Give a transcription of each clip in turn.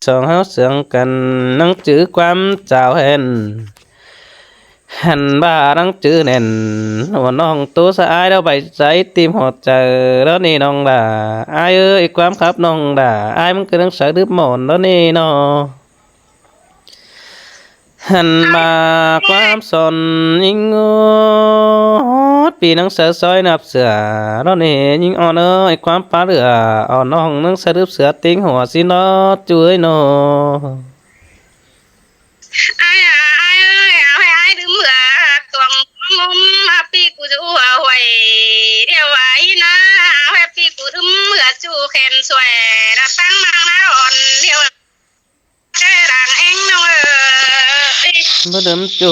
ສອງເຮົາເຊື່ອງກັນ ໜັງສືຄວາມຈາວແຫ່ນ ຫັນວ່າໜັງສືແໜ້ນ ຫົວນ້ອງໂຕສະອາຍ ແລ້ວໄປໃສຕິມຫົວໃຈ ແລ້ວນີ້ນ້ອງຫຼ້າ ອາຍເອີຍ ຄວາມຄັບນ້ອງຫຼ້າ ອາຍມັນຄືໜັງສືດຶບໝອນ ແລ້ວນີ້ເນາະ ຫັນວ່າຄວາມສອນຍິງໂອດ ປີໜັງສືຊອຍນັບເສືອ ແລ້ວນີ້ຍິງອ່ອນເອີຍ ຄວາມປາເຫຼືອ ເອົານ້ອງໜັງສືດຶບເສືອຕິງຫົວຊິເນາະ ຈູ້ເອີຍເນາະ. ອ້າຍ ອ້າຍເອີຍ ເອົາໃຫ້ອ້າຍດື່ມເຫືອ ຕວງງຸມ ອາປີກູຈະອູ້ເຫືອຫວຍ ດຽວອາຍນາ ເອົາໃຫ້ປີກູດື່ມເຫືອ ຈູແຂນສວຍ ລະຕັ້ງມາງນາອ່ອນ ດຽວແກ້ດາງແອງນ້ອງເອີຍ ບໍ່ດື່ມຈູ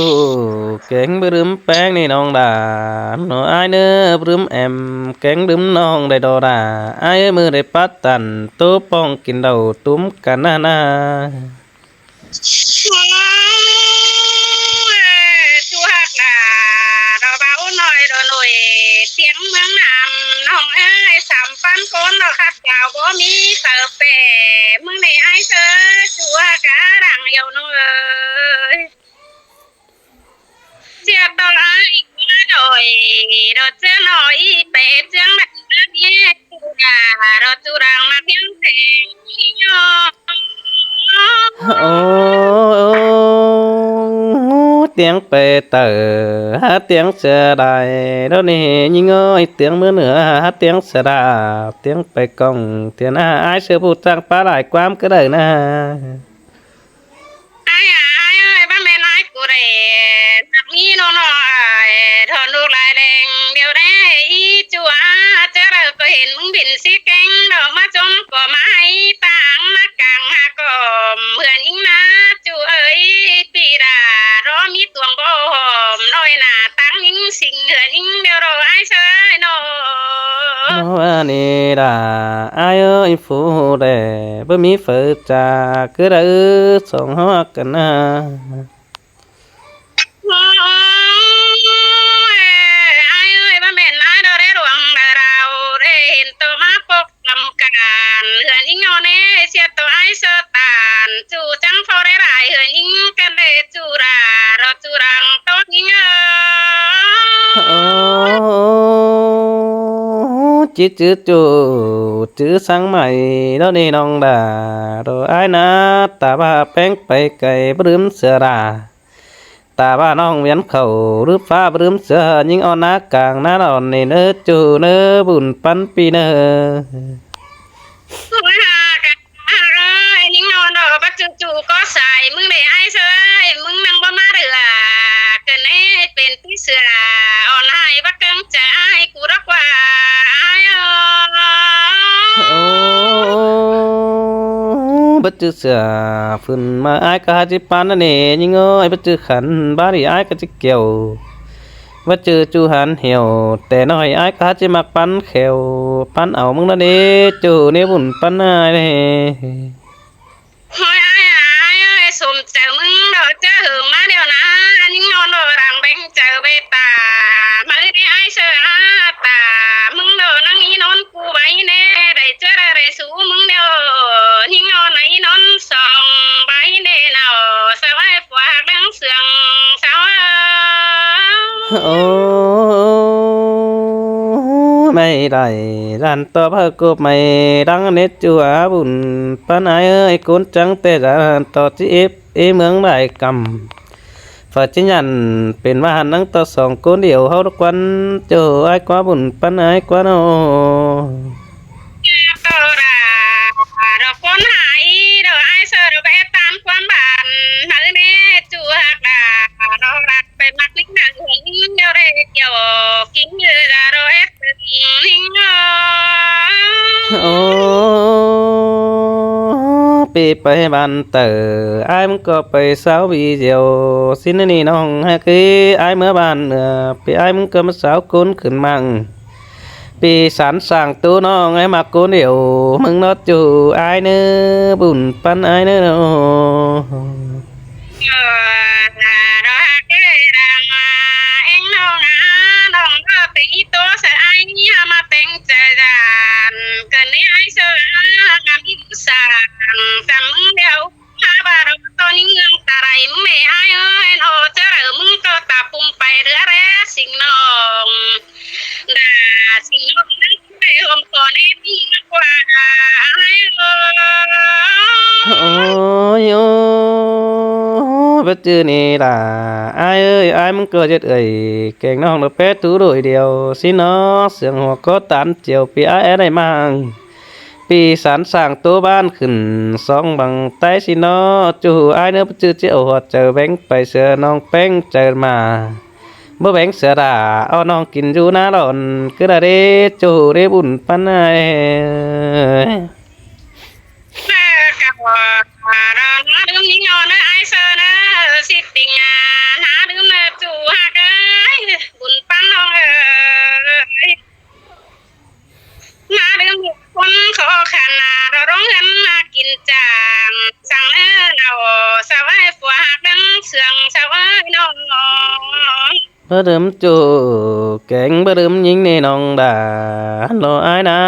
ແກງ ບໍ່ດື່ມແປ້ງນີ້ນ້ອງດາ ໜໍອ້າຍເນີ ບໍ່ດື່ມແອມ ແກງດື່ມນ້ອງໄດ້ດອດາ ອ້າຍເອີຍ ມື້ໄດ້ປາດຕັນ ໂຕປ້ອງກິນເຫຼົ້າຕຸ້ມກັນນານາ. ໂອ້ຍ ຈູຮັກຫຼ້າ ດອກເບົານ້ອຍດອກໜຸ່ຍ ສຽງເມືອງນາມ ນ້ອງເອີຍ ສາມພັນຄົນດອກ ຄັດດາວບໍ່ມີເສີແປ ມຶງໄດ້ອ້າຍເສີ ຈູຮັກກະດັງເຍົານ້ອງເອີຍ. ເສຍຕໍ່ລາອີກມາດອຍ ດອກເຈືອໜໍອີເປເຈືອງແບບນີ້ ດອກຈຸລາງມາພຽງເພ ໂອ້ ຕຽງເປເຕີ ຫາຕຽງເສຍດາຍ ດອກນີ້ຍິງເອີຍ ຕຽງເມືອເໜືອ ຫາຕຽງເສຍດາຍ ຕຽງໄປກ້ອງ ຕຽງອາຍເສືອຜູ້ຕ່າງປາຫຼາຍຄວາມກະເດີນາ. ອ້າຍ ອ້າຍເອີຍ ບໍ່ແມ່ນອ້າຍກູເດ້ ມັກມີນ້ອງນ້ອຍ ຖອນລູກຫຼາຍແດງ ດຽວໄດ້ອີຈູອາ ເຈົ້າເລີກກໍເຫັນມຶງບິນຊິເກັ່ງ ດອກມາຈົ່ມກໍມາໃຫ້ຕາງ ມາກາງຫາກອມ ເຮືອນອີງນາຈູເອີຍ ປີດາ ລໍມີຕວງບໍ່ຫອມ ນ້ອຍໜາຕາງຍິງສິງ ເຮືອນອີງດຽວດອກ ອ້າຍເຊີຍນ້ອງ ວ່ານີ້ດາ ອ້າຍເອີຍ ຟູແດ່ ບໍ່ມີເຝີຈາ ຄືໄດ້ສອງເຮົາຮັກກັນນາ. ໂອ້ຍ ອ້າຍເອີຍ ບໍ່ແມ່ນອ້າຍດອກເດ້ ຫຼວງດາລາວເດ້ ເຫັນໂຕມາປົກກຳການ ເຮືອນອີງເຮົາເດ້ ເສຍໂຕອ້າຍເຊີຕານ ຈູຈັ່ງພໍໄດ້ຫຼາຍ ເຮືອນອີງກັນເດ້ ຈູລາ ລໍຈູລັງໂຕຍິງເອີຍ ໂອ້ ຈິດຈື່ຈູ ຈື່ສັງໃໝ່ ດອກນີ້ນ້ອງດາ ໂດຍອ້າຍນາ ຕາວ່າແປ້ງໄປໄກ ບໍ່ລືມເສືອດາ ຕາວ່ານ້ອງວຽນເຂົ້າ ລືມຟ້າບໍ່ລືມເສືອ ຍິງອ່ອນນາກາງນາອ່ອນນີ້ເນີ ຈູເນີ ບຸນປັນປີເນີ. ໂອ້ຍ ຫາກະ ຫາກະ ຍິງອ່ອນດອກ ບັດຈູໆກໍສາຍ ມຶງເດ້ອ້າຍເຊີຍ ມຶງນັ່ງບໍ່ມາເຫຼືອ ເກີນເອເປັນ ເສືອອ່ອນໃຫ້ບໍ່ເກີງໃຈອ້າຍກູດອກວ່າ ອ້າຍເອີຍ ໂອ້ ບັດຈື່ເສືອ ຟື້ນມາອ້າຍກະຫາຊິປານນັ້ນເອ ຍິງເອີຍ ບັດຈື່ຂັນ ບາດນີ້ອ້າຍກະຊິກ່ຽວ ບັດຈື່ຈູຫັນຫ່ຽວ ແຕ່ນ້ອຍອ້າຍກະຫາຊິມັກປັນແຂ້ວ ປັນເອົາມຶງນັ້ນເອ ຈູເນ ບຸນປັນອ້າຍເນ. ໂອ້ຍ ອ້າຍ ອ້າຍເອີຍ ສົມໃຈມຶງດອກ ເຈີຫຶງມາແລ້ວນາ ຍິງອ່ອນດອກ ດັງແບງໃຈເວຕາ ມາເລີຍອ້າຍເຊີຍ ຕາມຶງດອກ ນາງອີນອນກູໄວ້ແນ່ ໄດ້ເຈີໄດ້ສູ້ມຶງແລ້ວ ຍິງອ່ອນນາອີນອນສອງໃບແນ່ເນາະ ສະບາຍ ຜົວຮັກເລື່ອງເຊື່ອງສາວເອີຍ ໂອ້ ໄມ່ໄດ້ ຫຼານຕອບເຮີໂກບໄມ້ ດັງເນັດຈົວບຸນ ປານອາຍເອີຍ ກົນຈັງແຕ່ຈານ ຕໍ່ຈິເອບເອເມືອງຫຼາຍກຳ ຝາກຈິຍັນເປັນວ່າຫັນນັງຕໍ່ສອງ ກົນດຽວເຮົາທຸກວັນ ໂຈອ້າຍກວ່າບຸນ ປານອາຍກວ່າເນາະ. ໂຕລາ ດອກຄົນຫາຍ ດອກອ້າຍເຊີ ດອກໄປຕາມຄວາມບານ ມາເອີເນ ຈູຮັກດາ ດອກລັກໄປມັກລິງນາງຫົນ ດຽວເຣດຽວກິນເອີ ດາ ດອກເອັດ ໂອ້ ປີໄປບ້ານເຕີ ອ້າຍມຶງກໍໄປສາວວີດຽວ ຊິນນີ້ນ້ອງຫາກເອີ ອ້າຍເມືອບ້ານເໜືອ ປີອ້າຍມຶງກໍມາສາວຄົນຂຶ້ນມັງ ປີສານສ້າງໂຕນ້ອງໃຫ້ມາຄົນດຽວ ມຶງເນາະຈູອ້າຍເນີ ບຸນປັນອ້າຍເນີ. ເອີ ດອກຮັກເອີຍ ດາມາເອັງນ້ອງອາ ນ້ອງເອີ ເປັນອີໂຕສະອາຍ ເມຍມາແຕ່ງໃຈດານ ເກີດໃນອ້າຍເຊີ ອາ ກະມີສານ ກະມຶງດຽວ ໂອ້ຍ ໂອ້ຍ ບໍ່ຈື່ນີ້ລະ ອ້າຍເອີຍ ອ້າຍມັນກໍເຈັດເອີຍ ແກງນ້ອງລະແປະຕູໂດຍດຽວ ຊິນອກ ເສຍງຫົວກໍຕານຈຽວ ປີອ້າຍໄດ້ມາງ ປີສານສ້າງໂຕບ້ານຂຶ້ນ ສອງບັງໃຕ້ຊິນອກ ຈູ້ອ້າຍເນີ ບໍ່ຈື່ຊິເອົາຫົວໃຈແບ່ງໄປເສືອນ້ອງແປ້ງໃຈມາ ບໍ່ແບ່ງເສືອດາ ເອົານ້ອງກິນຢູ່ນາຫຼອນ ຄືລະເດ ຈູ້ເດບຸນປານໃດ. ເອີ ກະບໍ່ ນາດື່ມຍິງອ່ອນເດີອ້າຍເຊີເດີ ຊິຕິງນາດື່ມເດີຈູຮັກເອີຍ ບຸນປັນນ້ອງເອີຍ ນາດື່ມຄົນຂໍຂະໜາດໂຮງເຮືອນມາກິນຈາງ ສັ່ງເດີເອົາສາວເອີຍ ຜົວຮັກເດີເຊື່ອງສາວເອີຍນ້ອງ. ບໍ່ລືມຈູ້ແກງ ບໍ່ລືມຍິງເນນ້ອງດາ ລໍອ້າຍນາ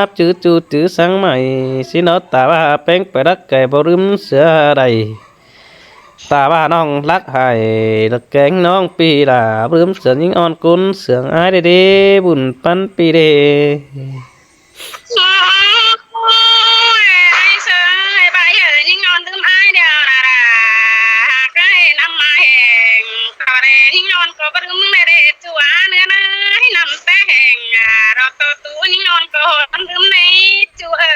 ບຈື່ຈູ້ຈື່ສັງໃໝ່ ຊິເນາະຕາວ່າແປ້ງໄປລັກໄກ່ ບໍ່ລືມເສືອໃດ ຕາວ່ານ້ອງລັກໃຫ້ລະແກງນ້ອງປີລາ ບໍ່ລືມເສືອຍິງອ່ອນກຸນເຊື່ອງອ້າຍເດ ບຸນປັນປີເດ. ໂອ້ຍ ອ້າຍເຊີຍ ບາຍເອີຍ ຍິງອ່ອນລືມອ້າຍດຽວນາລາ ຫາກເອີຍນຳມາແຮງ ເຂົາເດຍິງອ່ອນກໍບໍ່ລືມແລເດ ຈູອາເນື້ອນາຍນຳແຕ່ແຮງ ອາ ລໍໂຕຕູຍິງອ່ອນກໍຮອດລືມໃນຈູເອີ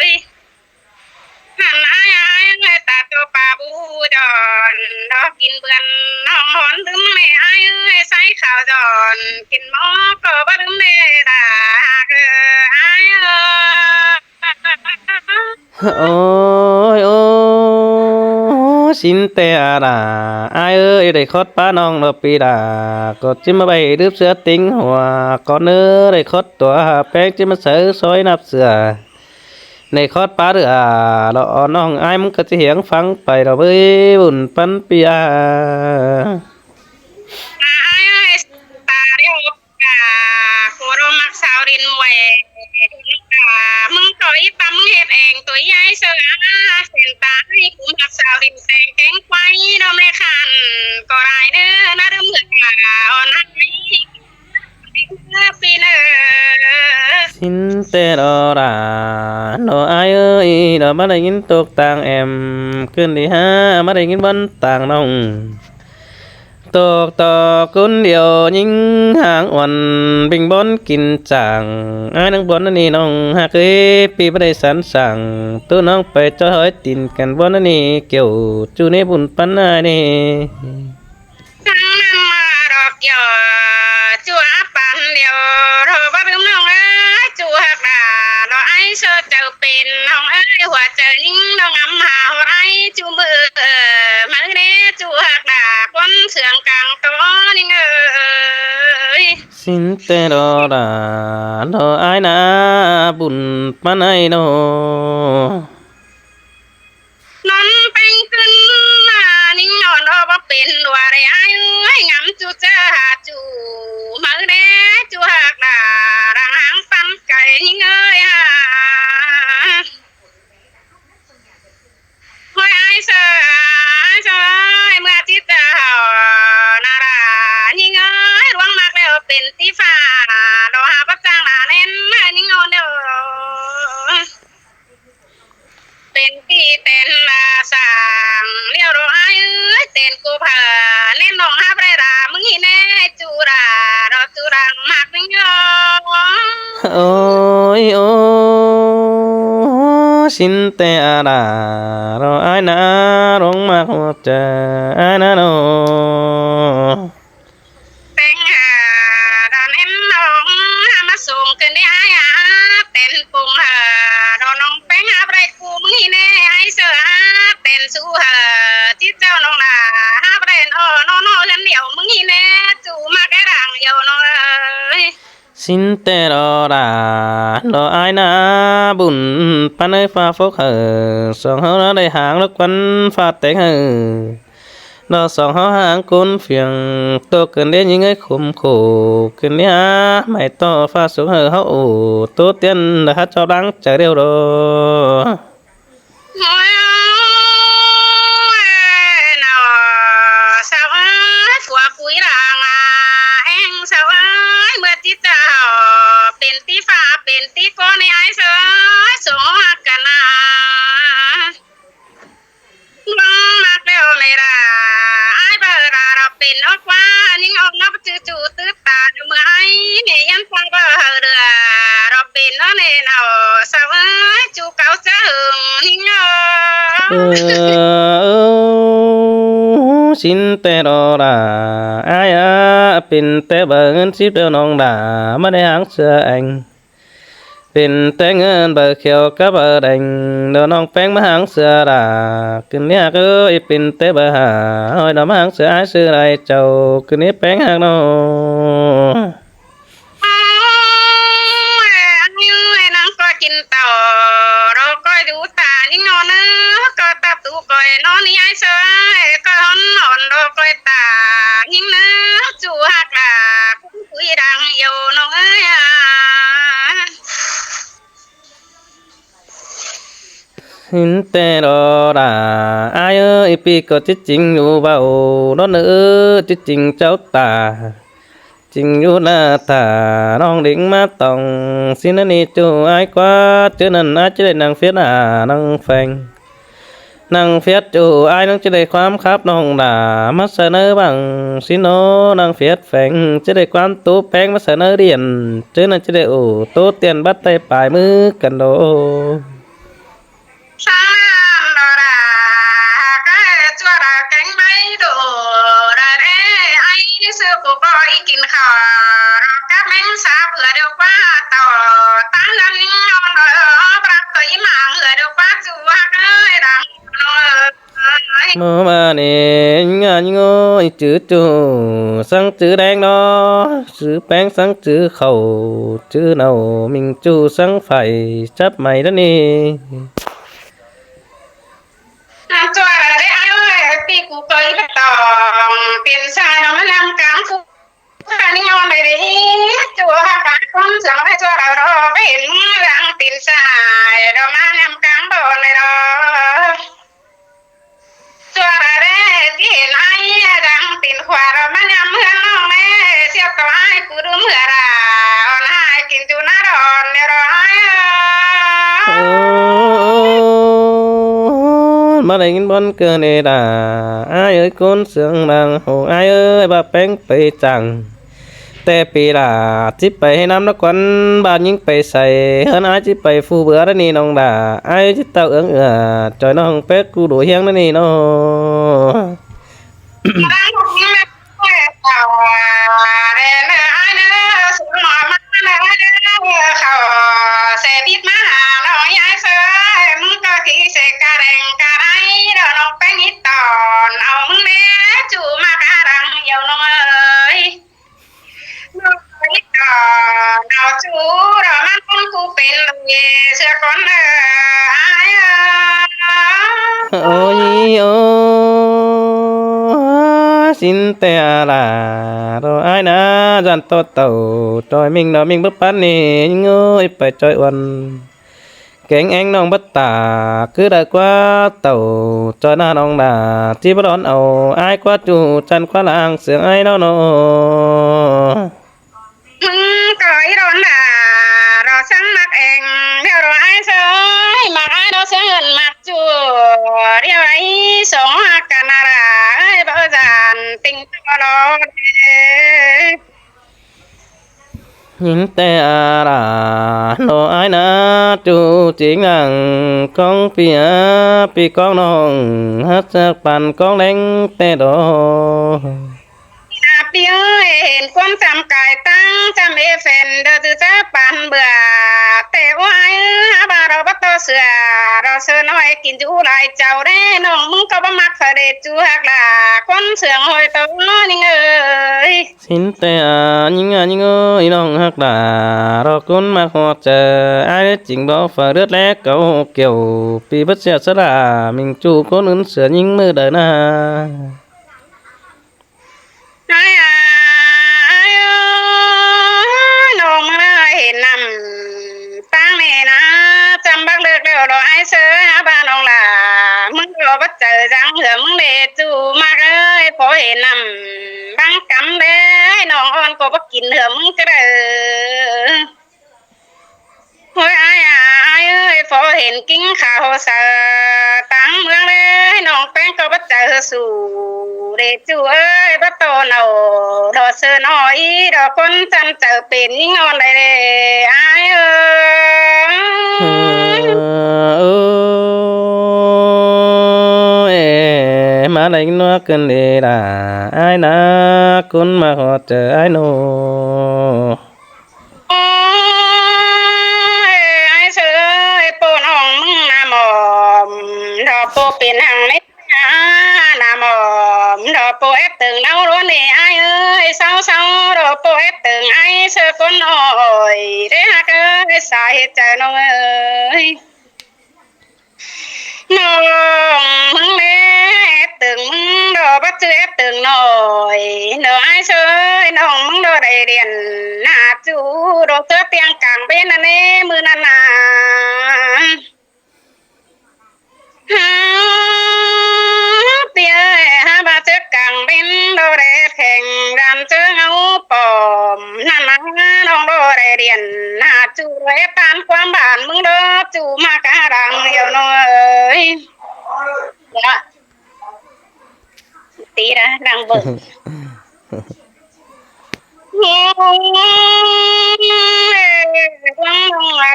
ຍ. ຫັ້ນອ້າຍ ອ້າຍເອີຍ ຕາໂຕປາບູດອນ ດອກກິນເບືອນ ນ້ອງຫອນລືມແນ່ ອ້າຍເອີຍ ໃສ່ຂາວດອນ ກິນໝໍກໍບໍ່ລືມແນ່ ດາກເອີຍ ອ້າຍເອີຍ. ໂອ້ຍ ໂອ້ຍ ຊິນແຕ່ອາດາ ອ້າຍເອີຍ ໄດ້ຄອດປານ້ອງດອກປີດາ ກໍຈິມາໄປດື່ມເສືອຕິງຫົວ ກ່ອນເນີ ໄດ້ຄອດຕົວແປ້ງ ຈິມາໃສ່ຊອຍນັບເສືອ ໃນຄອດປາເດີ້ອາ ລະອ່ອນນ້ອງອ້າຍ ມັນກໍຈະຫຽງຟັງໄປລະເວີຍ ບຸນປັນປີອາ. ອາຍເອີຍ ຕາດຽວກາ ໂຄໂຣມັກສາວດິນເວີຍ ກາ ມຶງກໍອີປາ ມຶງເຮັດເອງ ໂຕໃຫຍ່ເສີອ ເສັ້ນຕາໃຫ້ກຸມຮັກສາວດິນ ແຕ່ງແກງໄຟ ດອກແມ່ຄັນ ກໍໄດ້ເດີ້ ນະເດີ້ເມືອກາ ອ່ອນຮັກໃຫ້ ປີເນີ. ຊິນແຕ່ດອລາ ດອອ້າຍເອີຍ ດອມາໄດ້ຍິນຕົກຕ່າງແອມ ຂຶ້ນດີຫາ ມາໄດ້ຍິນບ່ອນຕ່າງນ້ອງ ຕົກຕໍ່ຄົນດຽວຍິງຫາງອ່ອນ ບິງບ່ອນກິນຈາງ ອ້າຍນັ່ງບ່ອນນີ້ນ້ອງຮັກເອີຍ ປີບໍ່ໄດ້ສັນສ້າງ ໂຕນ້ອງໄປຈອດຮອຍຕີນກັນບ່ອນນີ້ ແກ້ວຈູເນບຸນປັນອ້າຍເນ. ທັງນຳມາດອກຢໍ່ ຈູອາປານດຽວ ໂທບໍ່ລືມນ້ອງເອີຍ ຈູຮັກດາ ດອກອ້າຍເຊີເຈົ້າເປັນ ນ້ອງເອີຍ ຫົວໃຈຍິງດອກງາມຫາຫົວອ້າຍ ຈູມື ມາເດ້ ຈູຮັກດາ ຄົນເຊື່ອງກາງໂຕຍິງເອີຍ. ຊິນແຕ່ດອລາ ດອອ້າຍນາ ບຸນປານໃດໂນ. ນອນແປ້ງຂຶ້ນມາ ຍິງນອນອອກບໍ່ເປັນ ວ່າໄດ້ອ້າຍເອີຍ ງາມຈູເຈີຫາຈູ ມາເດ້ ຈູຮັກດາ ດັງຫາງປັນໄກ່ຍິງເອີຍຫາ. ໂອ້ຍ ອ້າຍເຊີ ອ້າຍເຊີ ເມື່ອຈິດເຈົ້ານາລາ ຍິງເອີຍ ລວງມັກແລ້ວເປັນຕິຟ້າ ດອກຫາປັດຈັ່ງລາແໜ້ນ ຍິງນອນເດີ. ເປັນທີ່ເຕັນລາສາງ ລຽວດອກອ້າຍເອີຍ ເຕັນກູເພີ ແນ່ນອງຫາໄປລາ ມຶງຮີແນ່ ຈູດາ ດອກຈູດັງມັກໜຶ່ງຍອງ. ໂອ້ຍ ໂອ້ ຊິນແຕ່ອາດາ ດອກອ້າຍນາ ລົງມາຫົວໃຈອ້າຍນາໂນ. ແປ້ງຫາດອນເຫັນນ້ອງຫາມາສູງຂຶ້ນໄດ້ອ້າຍອາ ເຕັ້ນປຸງຫາດອນນ້ອງແປ້ງຫາບໍ່ໄດ້ຄູ່ມື້ນີ້ແນ່ອ້າຍເສືອ ເຕັ້ນສູ້ຫາຈິດເຈົ້ານ້ອງໜາຫາບໍ່ໄດ້ອ້ອນ້ອງເຮືອນດຽວມື້ນີ້ແນ່ ຈູມາແກ່ດາງດຽວນ້ອງເອີຍ. ຊິນແຕ່ດອດາ ດອອ້າຍນາ ບຸນປານເອີຍ ຟ້າຟົກໃຫ້ ສອງເຮົານາໄດ້ຫາງດອກຄວັນຟ້າແຕງໃຫ້ ດອກສອງເຮົາຫາງໂກນຟຽງ ໂຕເກີນເດຍິງເອີຍ ຂົມໂຂກຂຶ້ນເດຫາ ໄມ້ຕໍ່ຟ້າສຸກໃຫ້ເຮົາໂອ ໂຕຕຽນດາຮັດຈອບລ້າງໃຈດຽວດອ. ໂອ້ຍ ໂອ້ຍ ນ້ອງສາວເອີຍ ຜົວຄຸຍລາງາແຮງສາວເອີຍ ເມື່ອທີ່ເຈົ້າເປັນທີ່ຟ້າເປັນທີ່ໂກນໃຫ້ອ້າຍເຊີຍ ສົງຮັກກັນນາ. ເນາະ ສາວເອີຍ ຈູ່ເກົ່າຈະຫຶງຍິງເນາະ. ເອີ ຊິນແຕ່ລໍລາ ອ້າຍອາ ເປັນແຕ່ເບີເງິນສິບເດີນ້ອງຫຼ້າ ມາໄດ້ຫາງເສືອແອງ ເປັນແຕ່ເງິນເບີຂຽວກັບເບີແດງ ດອກນ້ອງແປ້ງມາຫາງເສືອຫຼ້າ ຄືນນີ້ຫາກເອີຍ ເປັນແຕ່ເບີຫ້າ ຫ້ອຍດອກມາຫາງເສືອອ້າຍຊື່ໄດ້ເຈົ້າ ຄືນນີ້ແປ້ງຫາກນ້ອງ. ນາງກໍກິນເຕົ້າ ລໍກອຍດູຕາຍິງເນາະ ກໍຕັບຕູກອຍເນາະ ນີ້ອ້າຍເຊີຍ ກໍຮ້ອນໆ ລໍກອຍຕາຍິງເນາະ ຈູ່ຮັກຫຼ້າ ຄຸນຄຸຍດັງຢູ່ນ້ອງເອີຍ. ເຫັນແຕ່ລໍຫຼ້າ ອ້າຍເອີຍ ປີກໍຈິດຈິງຢູ່ເວົ້າ ດອນເອີ ຈິດຈິງເຈົ້າຕາ ຈິງຢູ່ໜ້າຕາ ນ້ອງດິງມາຕ້ອງ ຊິນອັນນີ້ຈູອ້າຍກວ່າ ຈື່ນັ້ນອ້າຍຈະໄດ້ນັ່ງເຟດຫານັ່ງແຟງ ນັ່ງເຟດຈູອ້າຍ ນ້ອງຈະໄດ້ຄວາມຄັບນ້ອງຫຼ້າ ມາໃສ່ໃນບັງຊິໂນ ນັ່ງເຟດແຟງ ຈະໄດ້ຄວາມໂຕແປງ ມາໃສ່ໃນຫຼຽນ ຈື່ນັ້ນຈະໄດ້ໂອໂຕຕຽນ ບັດໄດ້ປາຍມືກັນໂດ. ສາມດອລາ ກະຈວດແກງໃບໂດ ດາເດ ໄອຊື້ກູກອຍກິນເຂົ້າ ດອກກັບແມງສາບເພື່ອດຽວກວ່າຕໍ່ ຕານນັ້ນນອນເອີ ບລັກຕົວອີໝາງເຮືອດຽວກວ່າຈູຮັກເອີຍ ດັງເອີຍ. ເມື່ອວານນີ້ງານໂງ່ຍຈື່ຈູສັງຈື່ແດງເນາະ ຈື່ແປ້ງສັງຈື່ເຂົ້າ ຈື່ເນົ່າມິງຈູສັງໄຟ ຈັບໃໝ່ດະນີ້. ນາງຈົວລະເດ້ອ້າຍເອີຍ ປີກູເຄີຍໄປຕອງ ເປັນຊາຍເນາະ ມານຳກາງຄູ ຄານິຍອນໄດ້ເດ້ ຈົວຫາການຄົນສາວໃຫ້ຈົວລະລໍ ໄປເຫັນເມືອງເປັນຊາຍ ດອກມານຳກາງບ່ອນໄດ້ດອກ ຈົວລະເດ້ ທີ່ເຫັນອ້າຍດັງເປັນຂວາ ດອກມານຳເມືອງນ້ອງແມ່ ສຽບຕໍ່ອ້າຍ ກູດູເມືອລາ ອອນອ້າຍກິນຈູນາດອນແນວດອກອ້າຍເອີຍ. ໂອ້ ມາໄດ້ຍິນບ່ອນເກີນເອດາ ອ້າຍເອີຍ ຄົນເຊື່ອງນາງ ໂອ້ ອ້າຍເອີຍ ວ່າແປ້ງໄປຈ້າງ ແຕ່ປີລາ ຊິໄປໃຫ້ນຳນະຄອນ ບ້ານຍິງໄປໃສ ເຮືອນອ້າຍຊິໄປຟູເບືອ ດະນີ້ນ້ອງດາ ອ້າຍຊິເຕົ້າເອື້ອງເອື້ອ ຈອຍນ້ອງແປກກູໂດຮຽງ ດະນີ້ເນາະ. ເຂົາແຊບິດມາຫານ້ອງຍາຍເຊີຍ ມຶງກໍຂີ້ເສກກະແດງກະໄດ ດອກນ້ອງແປ້ງນິດຕອນ ເອົາມຶງແດ່ຈູມາກະດັງຢຽວນ້ອງເອີຍ ນ້ອງເອີຍ ດອກເອົາຈູດອກມາຄົນກູເປັນເສຍກ່ອນເດີ ອ້າຍເອີຍ. ໂອ້ຍ ໂອ້ ຊິນແຕ່ອາລາ ດອກອ້າຍນາ ຢ້ານໂຕເຕົາ ຈອຍມິ່ງດອກມິ່ງເບິດປານນີ້ ຍິງເອີຍ ໄປຈອຍອ່ອນ ແກງແອງນ້ອງບັດຕາ ຄືໄດ້ກວ່າເຕົາ ຈອຍໜ້ານ້ອງດາ ທີ່ບໍ່ດອນເອົາ ອ້າຍກວ່າຈູ ຈັນກວ່າລາງ ເສຍງອ້າຍເນາະເນາະ. ມຶງກໍອີດອນດາ ດອກສັງມັກແອງ ດຽວດອກອ້າຍເຊີຍ ມັກອ້າຍດອກເສຍເງິນມັກ ຈູດຽວໄດ້ສອງຫາກກັນນາລາ ເອີຍ ບໍ່ຈານຕິງຕະຫຼອດເດ້ ຍິງແຕ່ອາລາ ໂນອ້າຍນາ ຈູຈິງນາງ ກອງປີອາ ປີກອງນ້ອງ ຮັກຈັກປານກອງແດງແຕ່ດອກ. ອາປີເອີຍ ເຫັນຄວາມຈຳກາຍຕັ້ງຈຳເອເຟນເດີ ຈື່ຈະປານເບືອ ແຕ່ໂອ້ຍ ຫາບາດອກບໍ່ຕໍ່ເສືອ ດອກເສືອນ້ອຍກິນຢູ່ຫຼາຍເຈົ້າເດ້ ນ້ອງມຶງກໍບໍ່ມັກເຂົາເດ ຈູຮັກຫຼ້າ ຄົນເຊື່ອງຫ້ອຍໂຕນີ້ເອີຍ. ຊິນແຕ່ອາຍິງອາຍິງເອີຍ ນ້ອງຮັກຫຼ້າ ດອກຄົນມັກຮອດເຈີ ອ້າຍຈິງບໍ່ຝາກເລືອດແລກເຂົາກ່ຽວ ປີເບິດເສຍສະຫຼະ ມິງຈູຄົນອື່ນເສືອຍິງມື້ໃດນາ. ອ້າຍ ອ້າຍ ອ້າຍເອີຍ ນ້ອງມາເຫັນນ້ຳຕັ້ງແນ່ນາ ຈຳບັກເລິກແລ້ວດອກອ້າຍເຊີຍ ຫາບ້ານນ້ອງຫຼ້າ ມຶງກໍບໍ່ເຈີຈັງເທື່ອ ມຶງເດຈູມັກເອີຍ ພໍເຫັນນ້ຳບັງກຳເດ້ ນ້ອງອ່ອນກໍບໍ່ກິນເທື່ອ ມຶງຈະໄດ້ ໂອ້ຍ ອ້າຍ ອ້າຍເອີຍ ພໍເຫັນກິນເຂົ້າເຊີຕາງເມືອງເດ້ ນ້ອງແປ້ງກໍບໍ່ ໃຈເຮີສູເດຈູເອີຍ ບໍ່ໂຕເອົາດອກເຊີນ້ອຍ ດອກຄົນຊັ້ນເຈົ້າເປັນຍິງອ່ອນໄດ້ເດ້ອ້າຍເອີຍ. ເອີ ເອີ ມາໄດ້ຍິນວ່າເກີນເດລາ ອ້າຍນາ ຄົນມາຮອດເຈີອ້າຍໂນ. ໂອ້ຍ ອ້າຍເຊີຍ ໂປນ້ອງມຶງນະໝອມ ດອກໂປເປັນຫຍັງໃນນະໝອມ ດອກໂປແອບຕຶງເອົາໂລດເດອ້າຍເອີຍ ເຊົາໆ ດອກໂປແອບຕຶງອ້າຍເຊີຍຄົນອ້ອຍ ເດ້ຮັກເອີຍ ສາເຫດໃຈນ້ອງເອີຍ. ນ້ອງມຶງແລ ແອບຕຶງມຶງດອກ ບໍ່ຈື່ແອບຕຶງນ້ອຍ ດອກອ້າຍເຊີຍ ນ້ອງມຶງດອກໄດ້ລຽນຫາຈູດອກເທື່ອຕຽງກາງເວັນນັ້ນເດ້ ມື້ນັ້ນນະ ຫາເປີ້ຍຫາບາດເຈັບກາງເວັນ ດອກໄດ້ແຂ່ງກັນເຈີເອົາປອມ ນັ້ນນະ ນ້ອງດອກໄດ້ລຽນຫາຈູດ ດອກແອບປານຄວາມບ້ານມຶງດອກ ຈູມາກະດັງດຽວນ້ອຍ. ເນາະ ຕີລະດັງເບິ່ງ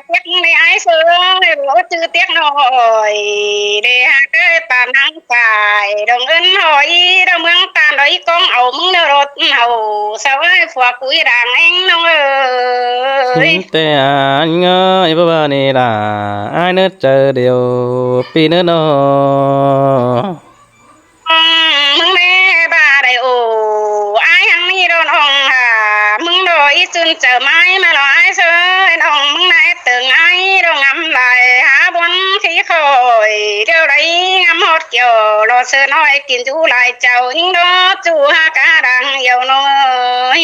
ເຕັກໃນອ້າຍເຊີຍ ບໍ່ຈື່ເຕັກນ້ອຍ ເດຫາເກີດປານນາງກາຍ ດອງເອີ້ນຫອຍ ດອງເມືອງຕານ ດອຍກອງເອົາມຶງເດີລົດເຮົາ ສາວເອີຍ ພວກກຸຍດາງແອງນ້ອງເອີຍ. ຊິນແຕ່ອາຍເອີຍ ບໍ່ວ່ານີ້ລະ ອາຍເນີດໃຈດຽວປີເນີດນ້ອງ. ອືມ ມຶງແດ່ບາໄດໂອ ອາຍຫັງນີ້ດອນອອງຫາ ມຶງດອກອີຈຸນເຈີໄມ້ມາລອອາຍເຊີຍ ນ້ອງມຶງນາຍເຕີງອາຍດອກງາມຫຼາຍ ຫາບ່ອນຂີ້ຄ່ອຍ ດຽວໃດງາມຮອດກ່ຽວ ລອເຊີຍນ້ອຍກິນຢູ່ຫຼາຍເຈົ້າ ຍິງດອກຈູຫາກາດັງດຽວນ້ອຍ.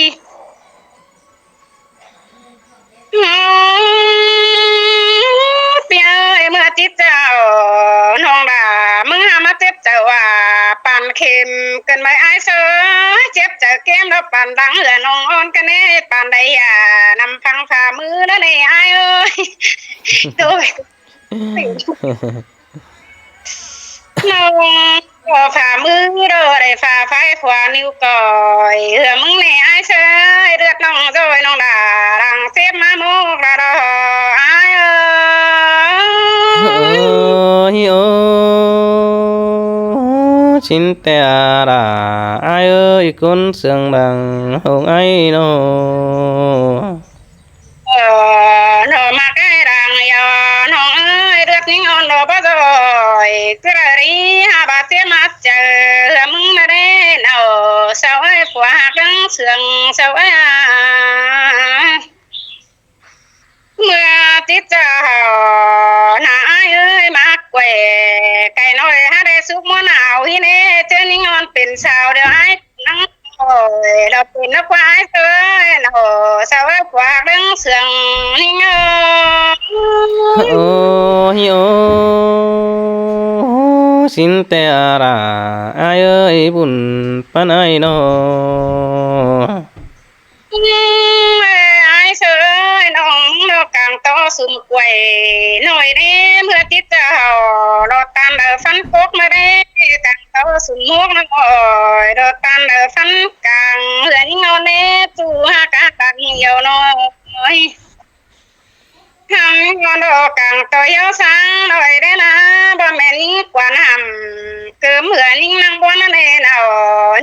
ເປີ້ຍເອີຍ ເມື່ອຕິດເຈົ້ານ້ອງດາ ມຶງຫາມາເຈັບໃຈວ່າປານເຂັມເກີນໄວອ້າຍເຊີຍ ເຈັບໃຈເກມດອກປານດັງເຮືອນ້ອງອ່ອນກະເນ ປານໃດຢ່ານຳພັງຝ່າມືເດີເນອ້າຍເອີຍ. ໂດຍ ນ້ອງກໍຝ່າມືໂດໄດ້ຝ່າໄຟຂວານິ້ວກ້ອຍ ເຮືອມຶງແນ່ອ້າຍເຊີຍ ເລືອດນ້ອງໂດຍນ້ອງດາ ຫຼັງເຈັບມາໝົກລະດອອ້າຍເອີຍ. ໂອ້ຍ ໂອ້ ຊິນແຕ່ອາລາ ອ້າຍເອີຍ ຄົນເຊື່ອງດັງຂອງອ້າຍນ້ອງ. ເອີ ນ້ອງມາໃກ້ດາງຢາ ນ້ອງເອີຍ ເລືອດຍິງອ່ອນດອກບໍ່ດອຍ ກະລະຣີຫາບາດເຈັບມາເຈີ ເຮືອມຶງນະເດ້ເນາະ ສາວເອີຍ ຜົວຮັກເລື່ອງເຊື່ອງ ສາວເອີຍ ເມື່ອຕິດຈາເຮົາ ໜ້າອ້າຍເອີຍ ມາແກວ່ ໄກ່ນ້ອຍຫາໄດ້ສຸກມົນເອົາ ຮີເນ ເຈີຍິງອ່ອນເປັນສາວ ດຽວອ້າຍ ນາງ ໂອ້ຍ ລາວເປັນນະຄວາຍເອີຍ ໂອ້ ສາວເອີຍ ກວ່າເລື່ອງເຊື່ອງນີ້ເອີຍ. ໂອ້ຍ ໂອ້ ຊິນແຕ່ອາລາ ອ້າຍເອີຍ ບຸນປານອ້າຍນ້ອງ. ເອີຍ ອ້າຍເຊີຍ ນ້ອງນ້ອງກາງຕໍ່ສຸມກ້ວຍນ້ອຍເດ້ ເມື່ອຕິດຈາເຮົາ ລອດຕານເດີຟັນກົກມາເດ້ ກາງ ເອົາສຸມໝວກນ້ອງອ້ອຍ ດອກຕານເດີຟັນກາງ ເຮືອຍິງເອົາແນ່ຈູຫາການຕັ້ງດຽວນ້ອຍ ຫຳງອນດອກກາງຕໍ່ເຍົາສາງນ້ອຍເດ້ນາ ບໍ່ແມ່ນຍິງກວານຫຳ ເກີມເຮືອຍິງນາງບວນນັ້ນເອນເອົາ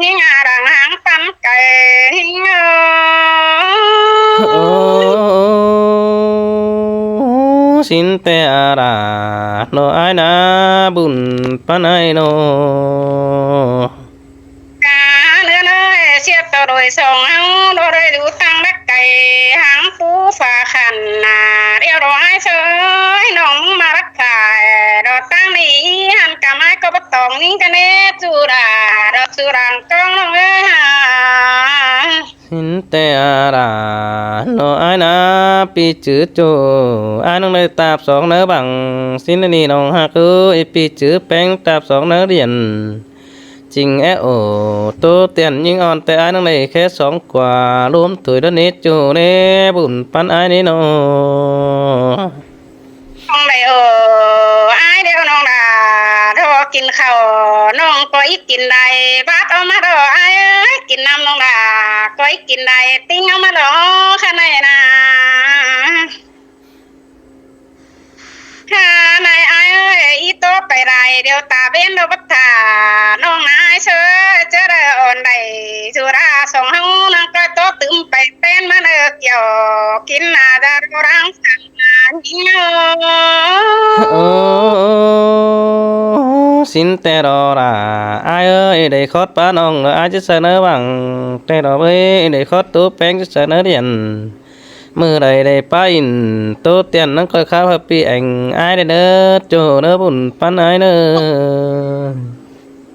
ຍິງອາດັງຫາງປັນໄກ່ຍິງເອີຍ. ໂອ້ ຊິນແຕ່ອາລາ ໂນອ້າຍນາ ບຸນປານອ້າຍໂນ ກາເໜືອເນີຍ ສຽບຕໍ່ໂດຍສອງເຮົາ ບໍ່ໄດ້ດູຕັ້ງດັກໄກ່ ຫາງປູຝາຂັນນາ ດຽວດອກອ້າຍເຊີຍ ນ້ອງມາລັກຂາຍ ດອກຕັ້ງນີ້ ຫັນກຳອ້າຍກໍບໍ່ຕ້ອງຍິງກະເນຈູດາ ດອກສຸດາງກອງນ້ອງເອີຍຫາ. ຊິນແຕ່ອາລາ ໂນອ້າຍນາ ປີຈື່ໂຈ ອ້າຍນ້ອງໄດ້ຕາບສອງເນີບັງ ຊິນນີ້ນ້ອງຮັກເອີຍ ປີຈື່ແປງຕາບສອງເນີລຽນ ຈິງແອໂອ ໂຕຕຽນຍິງອ່ອນ ແຕ່ອ້າຍນ້ອງໄດ້ແຄ່ສອງກວ່າ ລວມຖ້ວຍດອນເນໂຈເນ ບຸນປັນອ້າຍເນນ້ອງ. ນ້ອງໄດ້ໂອ ອ້າຍດຽວນ້ອງດາ ດອກ ກິນເຂົ້າ ນ້ອງກໍອີກກິນໄດ້ ບາດເອົາມາດອກ ອ້າຍເອີຍ ກິນນຳນ້ອງຫຼ້າ ກໍອີກກິນໄດ້ ຕິງເອົາມາດອກ ຂະໄນນາ. ຫານາຍອ້າຍເອີຍ ອີໂຕໄປໄດ້ ດຽວຕາເວັນດອກບັດທ່າ ນ້ອງນາຍເຊີ ຈະໄດ້ອ່ອນໄດ້ສຸລາສອງເຮົາ ນາງກໍໂຕຕື່ມໄປເປັນມາເນີກຽວ ກິນໜ້າດາໂດຣາງສັງນານຍິງເອີຍ. ໂອ້ ສິນແຕ່ດອລາ ອ້າຍເອີຍ ໄດ້ຄອດປານ້ອງ ອ້າຍຈະສະເໜີຫວັງ ແຕ່ດອເອີຍ ໄດ້ຄອດໂຕແປງຈະສະເໜີລຽນ ມື້ໃດໄດ້ປາອິນໂຕຕຽນ ນຳຂ້ອຍຄາວພະປີແອງ ອ້າຍເດີ ໂຈເດີ ບຸນປັນອ້າຍເດີ.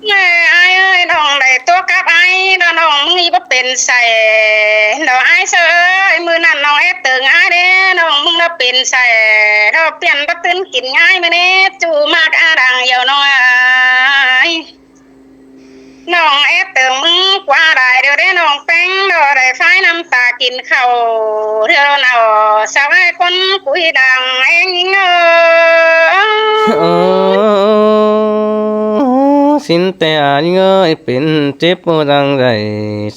ເອີຍ ອ້າຍເອີຍ ນ້ອງໄດ້ຕົວກັບອ້າຍເນາະ ນ້ອງມີບໍ່ເປັນໃສດອກ ອ້າຍເຊີຍ ມື້ນັ້ນນ້ອງແອບເຕີງອ້າຍເດ້ ນ້ອງມຶງລະເປັນໃສດອກ ປ່ຽນບໍ່ຕື່ນກິນອ້າຍມື້ນີ້ ຈູມາກອາດັງຢາວນ້ອຍ. ນ້ອງແອບເຕີງມຶງກວ່າຫຼາຍດຽວເດ້ ນ້ອງແປ້ງດອໄດ້ຟາຍນ້ຳຕາກິນເຂົ້າ ດຽວເນາະ ສາວອ້າຍຄົນກຸຍດັງແອງຍິງເອີຍ. ໂອ້ ສິນແຕ່ອາຍິງເອີຍ ເປັນເຈັບບໍ່ດັງໃດ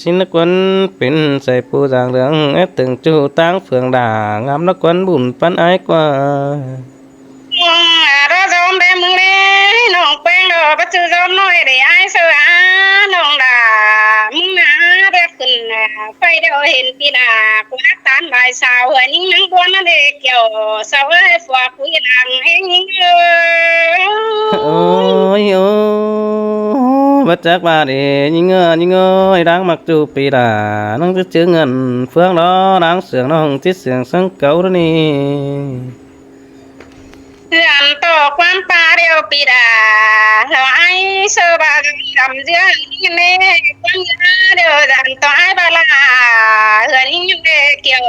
ສິນນະຄວັນເປັນໃສຜູ້ດາງເຫຼືອງ ແອບເຕີງຈູຕາງເຟືອງດາ ງາມນະຄວັນບຸນປັນອ້າຍກວ່າ. ນ້ອງອາດອກຈອມແດ່ມຶງເດ້ ນ້ອງແປ້ງດອກ ປະຈື່ຈອມນ້ອຍເດ້ ອ້າຍເຊີອາ ນ້ອງດາ ມຶງນາເດ້ ຂຶ້ນໄຟດຽວເຫັນປີໜ້າ ກູຮັກຕານບາຍສາວ ເຮືອນຍິງນາງບວນນັ້ນເດ້ ກ່ຽວສາວເອີຍ ຝາກຄຸຍຫຼັງແຮງຍິງເອີຍ. ໂອ້ຍ ໂອ້ ບໍ່ຈັກວ່າເດ້ ຍິງເອີຍ ຍິງເອີຍ ນາງມັກຈູປີດາ ນາງຈະຈື່ເງິນເຟືອງດອ ນາງເຊື່ອງ ນ້ອງຈິດສຽງສັງເກົານີ້. ເຮືອນໂຕກວາມປາດຽວປີດາ ລາວອ້າຍເຊີບາດຳເຈືອງນີ້ແນ່ ຄວາມຍາດຽວດັນໂຕອ້າຍບາລາ ເຮືອນຍິງເດກ່ຽວ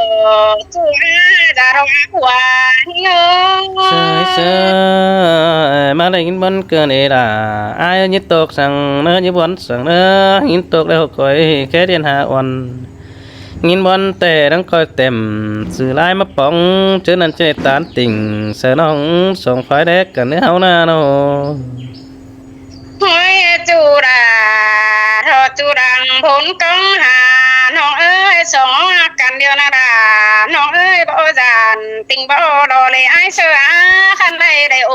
ຊູອາດາຣອກວ່ານີ້ເອີຍ. ເຊີຍ ເຊີຍ ມາໄດ້ຍິນບ່ອນເກີນເອດາ ອ້າຍຍິນໂຕກສັງເນີ ຍິນບ່ອນສັງເນີ ຍິນໂຕກແລ້ວຂ້ອຍແຄ່ດຽນຫາອ່ອນ ຍິນບ່ອນແຕ່ດັງຄອຍເຕັມ ສື່ລາຍມາປອງ ເຈີນັ້ນເຈຕານຕິ່ງ ເຊີນອງສອງຝ່າຍແດກກັນເດີເຮົານານ້ອງ. ຫ້ອຍຈູດາ ທໍ່ຈູດັງພົນກອງຫາ ນ້ອງເອີຍ ສອງຮັກກັນດຽວນາດາ ນ້ອງເອີຍ ບໍ່ຢ້ານຕິ່ງບໍ່ລໍເລ ອ້າຍເຊີອາ ຄັນໄດ້ໄດ້ໂອ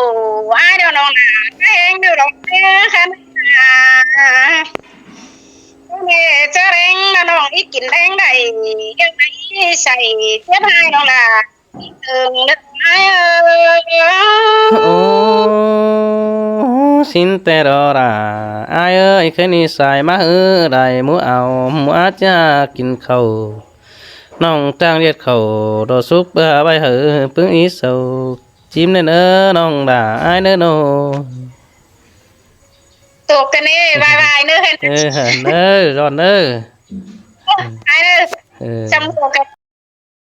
ອ້າຍດຽວນ້ອງນາ ແຮງດຽວດອກເດີ ຄັນ ເອີ ເຈີແຮງນະນ້ອງ ອີກກິນແຮງໄດ້ ເອີ ໃສ່ເຈັບໃຫ້ນ້ອງລາ ເອີ ເອີ. ໂອ້ ສິນແຕ່ດອລາ ອ້າຍເອີຍ ຄືນນີ້ສາຍມາເຮີໄດ້ ໝູ່ເອົາ ໝູ່ອາຈາກິນເຂົ້າ ນ້ອງຈ້າງເຮັດເຂົ້າ ດອສຸກເພື່ອໄວ້ໃຫ້ປຶງອີເຊົາ ຈິ້ມແນ່ເນີ ນ້ອງດາ ອ້າຍເນີ ໂຕກັນເດ້ ບາຍບາຍເນີ ເອີ ເດີ ດອນເດີ ອ້າຍເດີ ເອີ ຈຳບໍ່ກັນ.